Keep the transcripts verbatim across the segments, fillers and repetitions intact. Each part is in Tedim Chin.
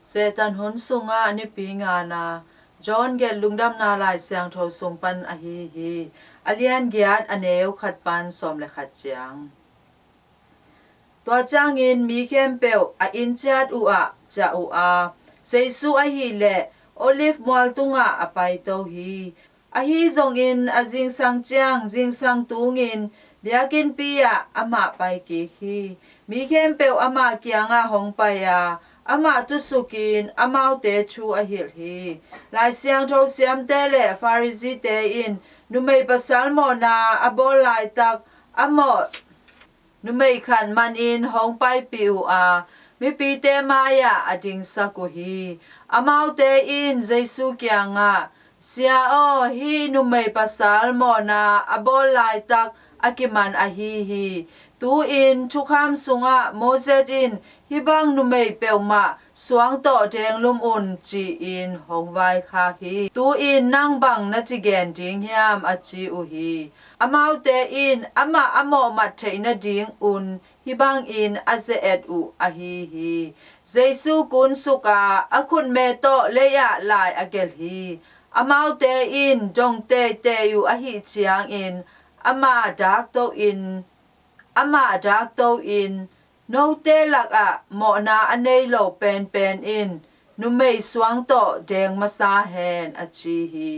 Satan hun sungah nipi ngana. John gelh Lungdamna Lai Siangtho sung pan ahi hi. A lian giat, a neu khat pan sawm le khat ciang. Tua ciangin mi khempeuh a inn ciat uhah ciah uh a, Jesu ahileh Olive mual tungah a paito hi. Ahi zongin a zingsang ciang, zingsang tungin biakinnpi ah amah pai kik hi. Mi khempeuh amah kiangah hong pai a, amah tusukin amaute thu a hilh hi. Lai Siangtho siamte le Pharisee-te in numei pasal mawhna a bawl laitak a mawh numei khat manin hong paipih uh a, mipite mai-ah a dingsak uh hi. Amaute in Jesu kiangah, "Sia aw, hih numei pasal mawhna a bawl laitak a kiman ahi hi. Tu-in thukham sungah Moses in hih bang numei peuhmah suang tawh denglum un," ci-in hong vaikhak hi. Tu-in nang bang na ci gen ding hiam? a ci uh hi. Amaute in amah a mawhmat theih nadingun hih bangin a ze-et uh ahi hi. Jesu kunsuk a, a khutme tawh lei-ah lai a gelh hi. Amaute in dong teitei uh ahih ciangin amah daktoin, amah daktoin, "Note lakah mawhna a nei lo penpen in numei suang tawh deng masa hen," a ci hi.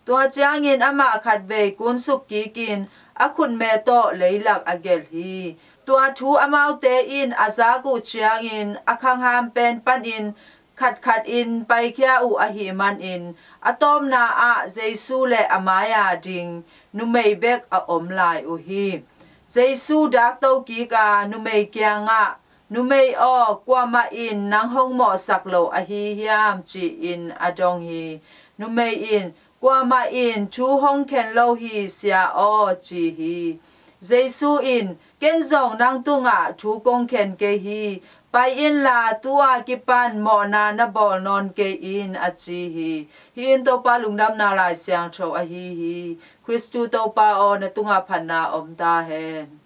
Tua ciangin amah khatvei kunsuk kikin a khutme tawh leilak a gelh hi. Tua thu amaute in a zak uh ciangin a khangham pen panin khatkhatin paikhia uh ahih manin a tawpna ah Jesu le a mai-a ding numei bek a om lai uh hi. Jesu dakto kik a, numei kiangah, "Numei aw, kuamah in nang hong mawhsak lo ahi hiam?" ci-in a dong hi. Numei in, "Kuamah in thu hong khen lo hi, Sia aw," ci hi. Jesu in, "Ken zong nang tungah thu kong khen kei hi. Pai inla, tu-a kipan mawhna na bawl nawn kei in," a ci hi. Hih in Topa Lungdamna Lai Siangtho ahi hi. Khristu Topa aw, na tungah phatna om ta hen.